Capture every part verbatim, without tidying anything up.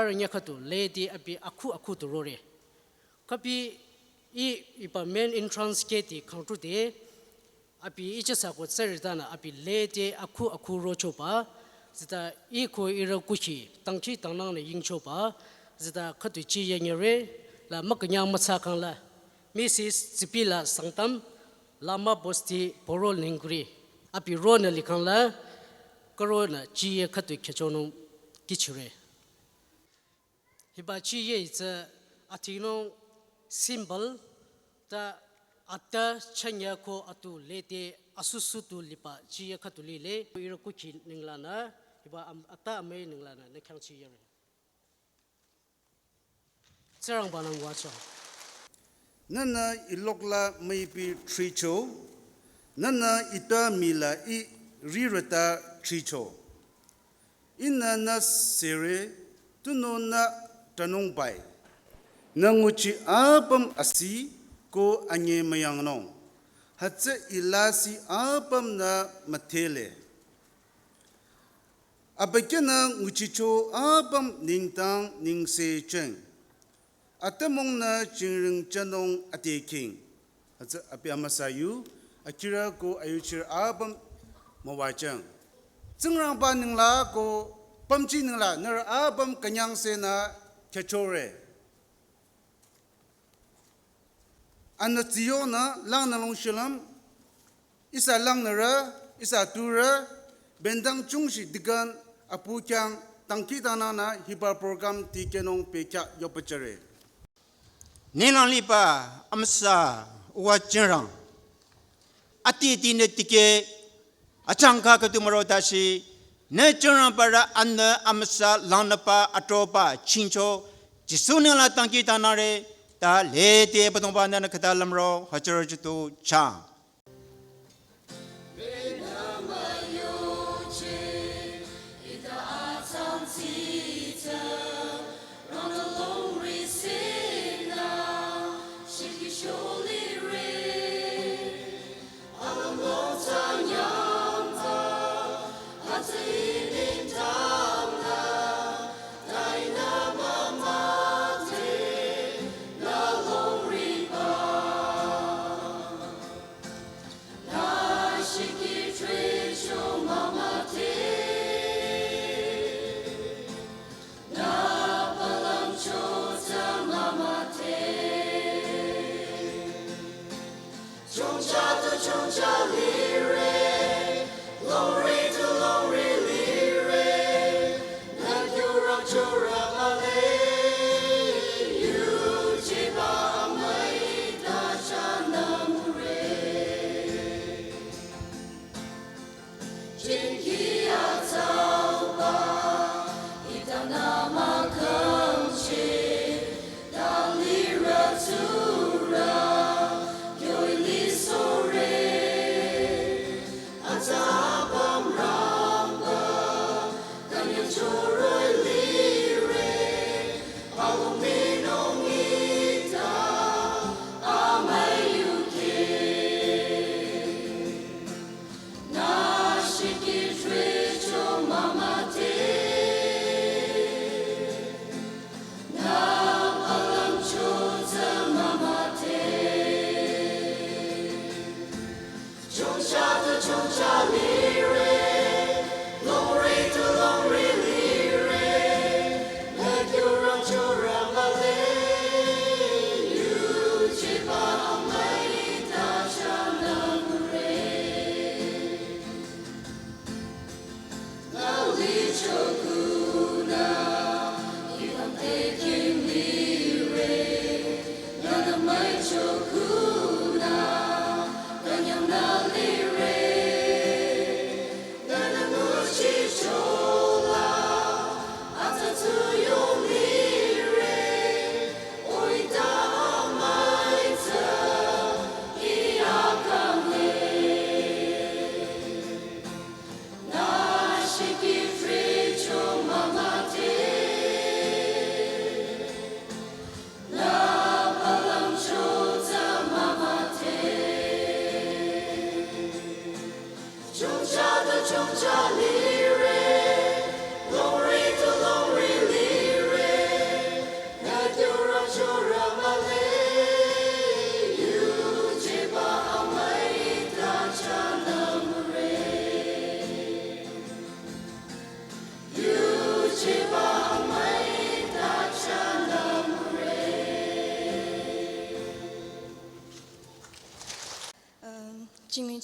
Rünyah khüdu lede abi akhu akhu tu rore. Kapi i iba main entrance gate ti khangtrude abi ichesa ko tsaritanü abi lede akhu akhu rochoba. Zita i ko ihrü kuki tangki tangnangnü yingchoba. Zita khüdu chi yenyere la makanyang matsa kangla Missus Tsipila Sangtam, Lama Bosti Poro Nengkuri, abi ronü likangla, karonü chiye khüdu khechonung kichire. Hiba chiye itse atinung symbol ta ata chanya ko atu lede asusu tu liba chiye khüdu lile, ihrü kuki ninglanü, hiba am-, ata amai ninglanü, ne khyang chiyere. Tsingrangba nang wacho. Nühnü ilokla müipi thricho, nühnü ita mila i rirüta thricho. Ihnü nü sere, tunüo nü tanung bai. Nü nguchi apüm asi ko anye müyangnung. Hütsü ilasi apüm nü müdhele. Abükyünü nguchicho apüm nengdang nengsecheng. Atümungnü jingring jünung adeking. Hütsü abi amüsa yu, akirü ko ayuchirü apüm müwajüng. Tsingrangba ningla ko pümji ningla, nührü apüm künyangsenü khechore. Anü Ziyonü langnü longshilüm, ihsa langnürü, ihsa turü, bendang chungshi dikan apu khyang tangki tananü hiba program tikehnung pekya yopachare. Ninglang liba amüsa uwa Tsingrang. Ati ati nü tikeh achangka khüdu müro tashi, nü Tsingrangbarü anü amüsa langnüba atroba chingcho, Jisu ningla tangki tanare, ta lede Abüdongba nünü khüta lümro hüchüro chitu chang.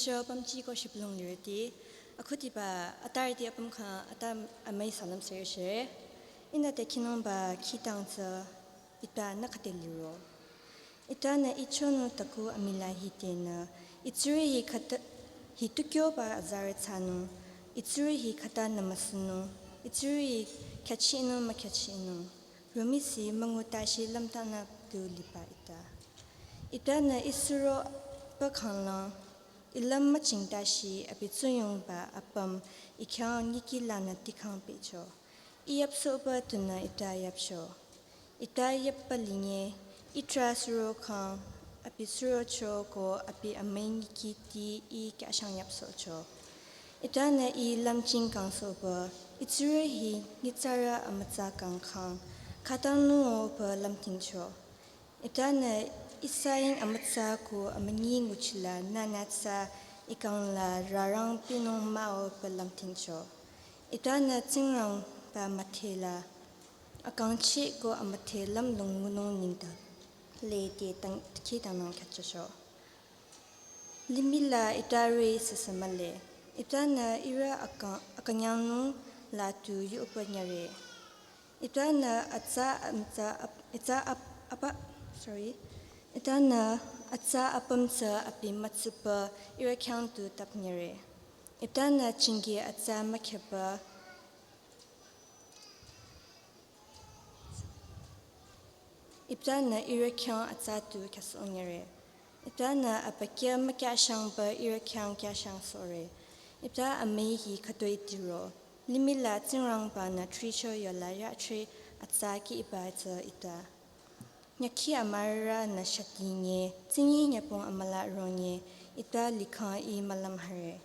Sho pamchi ko shipulong lirüti, akhudiba atarüti apüm khyang ata amüi salam sere shere. Ihnü te khinungba khitang tsü ita nü khüte liro. Itanü ichonü taku amila hi tenü, itsurü hi khüta, hi tukyoba azarü thsanung, itsurü hi khüta nü müsünung, itsurü hi khyachinung mükhyachinung, romisi müngu tashi lümtanü tu liba ita. Itanü isuro pa khanglang, ilüm müching tashi abi tsuyongba apüm ikhyang nyiki lanü tikhang pehcho. Iyapsohba tunü ita yapcho. Ita yapba linye, itrah suro khang, abi surocho ko abi amüi nyikiti i kyashang yapsohcho. Itanü i lümching kangsohba, itsurü hi nyitsarü amütsa kangkhang, khütanung oba lümtingcho. Itanü ihsa ying amütsa ko amünyi nguchila nünütsa ikangla rarang pinung mah-o pü lümtingcho. Itanü Tsingrangba müdhela akangcheh ko amüdhe lümlong ngunung nengdang lede tang, khitangnang khyachasho. Limih la ita re süsü mühle. Itanü ihrü aka, akünyangnung la tu yupa nyare. Itanü atsa amtsa ap, itsa ap, apa, sorry. Itanü atsa apüm tsü abi mütsüpü ihrü khyang tu tap nyare. Itanü chingi atsa mükhyapü Itanü ihrü khyang atsa tu khyasong nyare. Itanü abükyü mükyashangba ihrü khyang kyashang sohre. Ita amüi hi khütoi tiro. Limih la Tsingrangba-nü thricho yola yahthri atsa ki iba tsü ita. Nyakhi amürarünü shati nye, tsingyi nyapong amüla ronye, ita likhang i mülüm hare.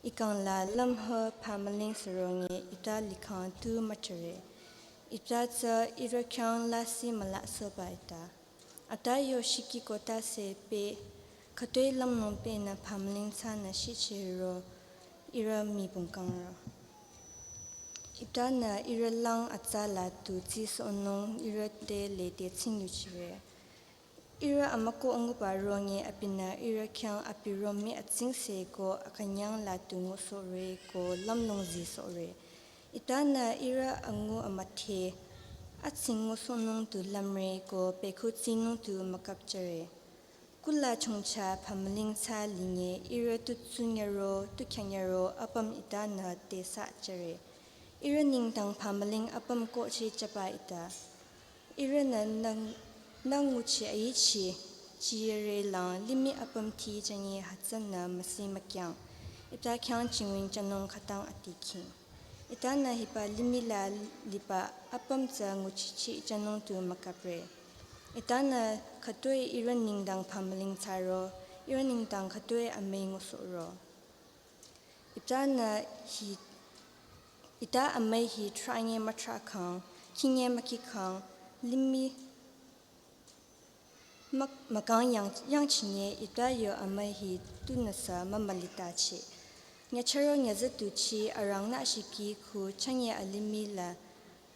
Ikangla lümho phamüling süronyeh ita likhang tu müchare. Ita tsü ihrü khyang lasih mülasohba ita. Ata yo shiki kota se pü khütoi lümnung pünü phamüling thsanü shichiro ihrü mibung kangro. Itanü ihrü lang atsa la tu tsisohnung ihrü te lede tsing yuchire. Ihrü amükoh anguba ronyeh abinü ihrü khyang abi romih atsingse ko akünyang la tu ngusohre ko lümlong zisohre. Itanü ihrü angu amüdhe atsing ngusohnung tu lümre ko pekhu tsinung tu mükapchare. Kula chongcha phamüling thsa linye ihrü tu tsunyaro tu khyanyaro apüm itanü te sachare. Ihrü nengdang phamüling apüm kohchi chaba ita. Ihrünü nang, nang nguchi aichi, chiyere lang limih apüm thi chanye hütsünü müsi mükyang. Ita khyang chingwing chanung khütang atikhing. Itanü hiba limih la liba apüm tsü nguchichi chanung tu mükapre. Itanü khütoi ihrü nengdang phamüling thsaro, ihrü nengdang khütoi amüi ngusohro. Itanü hi, ita amüi hi tranye mütrakhang, khinye mükikhang, limih mük, mükang yang, yangchinye ita yo amüi hi tunüsü mümülitachi. Nyacharo nyazütuchi arang nü shiki khu chanye alimih la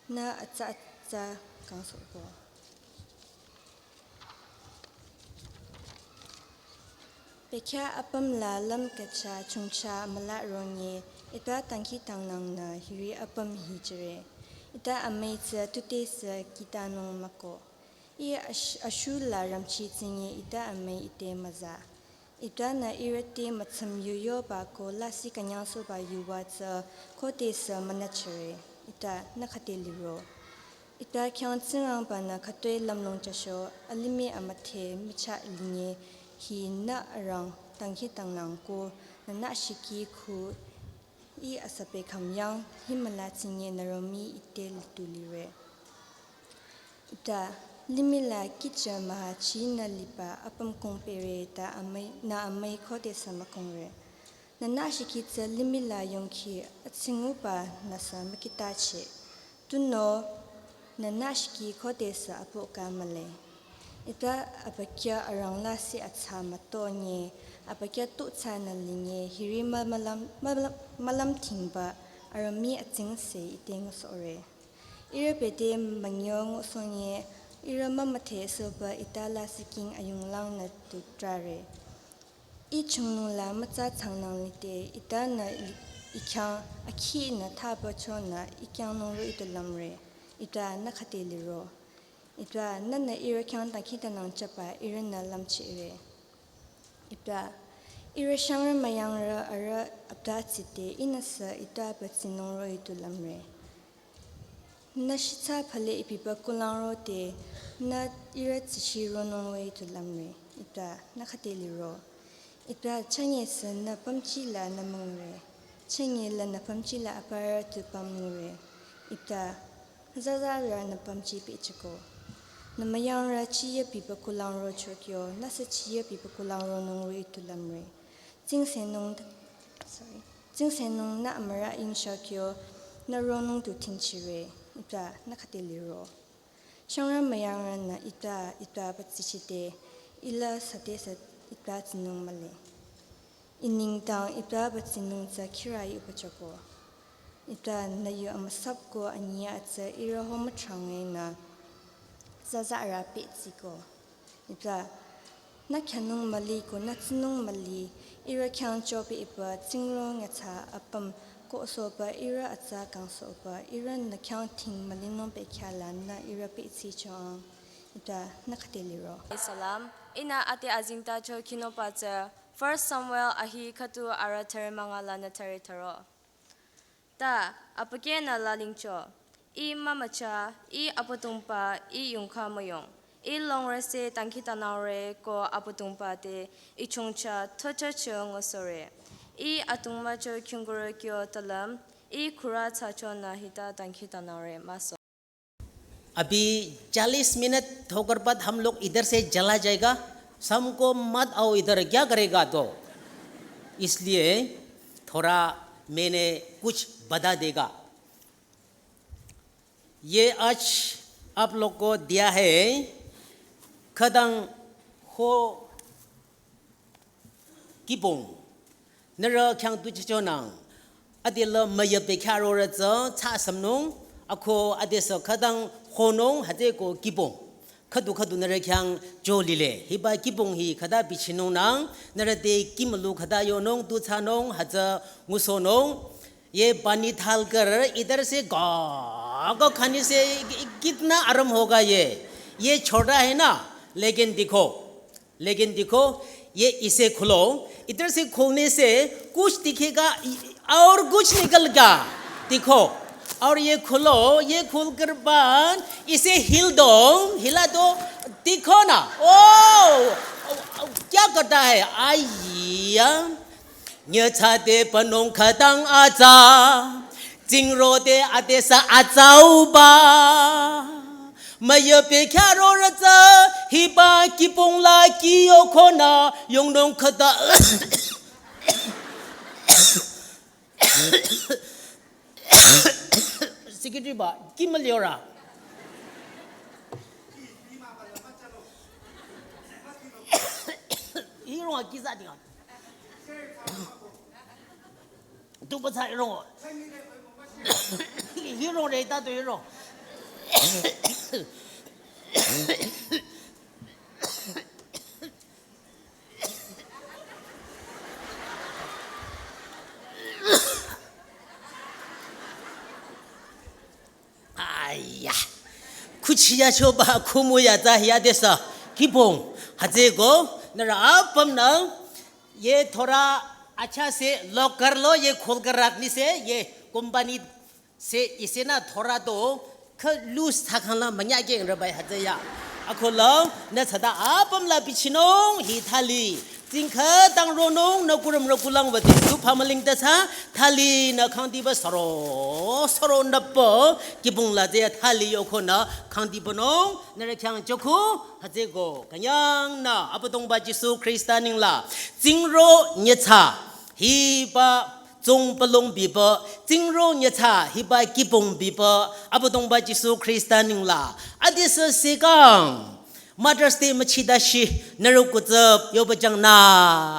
nü atsa atsa kangsohbo. Bekhyah apüm la lümkücha chongcha müla ronye ita tangkhi tangnang nü hiri apüm hi jüre. Ita amüi tsü tutesü kitanung mükoh. I ash, ashu la ramchi tsinye ita amüi ite müza. Itanü ihrü te mütsüm yu yoba ko lasih künyangsohba yuwa tsü khodesü münüchire. Ita nü khüte liro. Ita khyang Tsingrangba-nü khütoi lümlong chasho alimih amüdhe michah linye hi nü arang tangkhi tangnang ko nü nü shiki khu i asüpe khümyang hi müla tsinye nü romih ite litu lire. Ita limih la kicha mühachi nü liba apüm kongpere ta amüi, nü amüi khodesü mükongre. Nü nü shiki tsü limih la yongkhi atsinguba nüsü mükitachi. Tunüo nü nü shiki khodesü apoka mühle. Ita abükyü arang lasih atsa mütonye, abükyü tu thsanü linye, hiri mü, mülüm, mülüm, mülümtingba arüh mii atsingse ite ngusohre. Ihrü bete münyo ngusohnye, ihrü mümüdhe sohba ita lasih king ayunglang nü tu trahre. I chungnung la mütsa tsangnang lide, ita nü i-, i khyang akhi nü thaba chonü i khyang nung ro itu lümre, ita nü khüte liro. Ita nü nü ira khyang dangkhidangnang chaba ira nü lümchire. Ita ira shangrü müyangrü arüh apta tside, inü sü ita batsi nung ro itu lümre. Nü shitsa phale ipiba kulang rode, nü ira tsishi ronung we itu lümre, ita nü khüte liro. Ita chanye sü nü pamchi la nü mungre, chanye la nü pamchi la aparü tu pamungre, ita zaza ra nü pamchi pehchiko. Nü müyangrü chiye piba kulang ro chokyo, nü sü chiye piba kulang ronung we itu lümre. Tsingsenung, sorry. Tsingsenung nü amürü yingshakyo, nü ronung tu tingchire, ita nü khüte liro. Shangrü müyangrü nü ita, ita batsi shide, ila sade sa ita tsinung mühle. I nengdang ita batsinung tsü khira i upachako. Ita nü yu amüsapko anyi atsa ira ho mütrange nü zaza ra pehchiko. Ita nü khyang nung müli ko nü tsinung müli, ira khyang chobe iba tsingro nyatsa apüm ko soba ira atsa kang soba ira nü khyang ting müli nung pehkya la nü ira pehchi choang. Ita nü khüte liro. Salam. Inü ate azingta cho kinopa tsü First Samuel ahi khüdu arüh thüre münga la nü thüre thüro. Ta, apüke nü lalingcho. I mümücha, i Abüdongba, i yongkha müyong. I longrü se dangkhidangnangre ko Abüdongba te, i chongcha thocha cho ngusore. I atungmücho khingkurü kyo talüm, i khürü thsacho nü hita dangkhidangnangre müso. अभी चालीस मिनट होकर बाद हम लोग इधर से चला जाएगा। शाम को मत आओ इधर, क्या करेगा तो? इसलिए थोड़ा मैंने कुछ बता देगा। ये आज आप लोग को दिया है, khütang ho kibong. Nührü khyang tu chichonang. Adela müyü pehkya rorü tsü tsa samnung, ako adesü khütang honung hütsüko kibong. Khüdu khüdu nührü khyang jolile. Hiba kibong hi khüta bichinungnang, nührü te kimülu khüta yonung, tu tsanung, hütsü ngusonung. ये पानी डालकर इधर से गा, गा खाने से कि-, कितना आराम होगा ये। ये छोटा है ना, लेकिन देखो, लेकिन देखो, ये इसे खोलो, इधर से खोलने से कुछ दिखेगा, और कुछ निकल गया। देखो, और ये खोलो, ये खोलकर बाद इसे हिल दो, हिला दो, देखो ना, ओ, ओ, ओ, क्या करता है? आइया, nyütsade panung khütang atsa, tsingrode adesü atsauba. Müyü pehkya rorü tsü, hiba kibong la kiyo khonü, yongnung khüta. Secretary ba, kimüliora. Hirong a kiza dinga. Tu ba sa hirong. Hirong re ta tu hirong. Aya. Kuchiya choba kumuya ta ya desa. Kibong. Hütsüko, nührü apümnü, ye thoda acha se log kar lo, ye khol kar rakhne se, ye company se ise na thoda to, kha loose thakhang la manya ke rabai hütsüya. Akola, nü tsada apüm la bichinung, hi thali. Tsingkha tang ronung, nü kurum ro kulang wati, tu pamaling ta sa, thali nü khangdiba saro, saro nü po, kibong la tsüya thali yoko nü, khangdiba nung, nührü khyang joko, hütsüko, künyangnü, Abüdongba Jisu Khrista ningla, tsingro nyetsa, hiba, tsung palung biba, tsingro nyetsa, hiba kibong biba, Abüdongba Jisu Khrista ningla, adesü sekang, Mother's Day müchida shi, nührü kutsüp, yoba jangnü.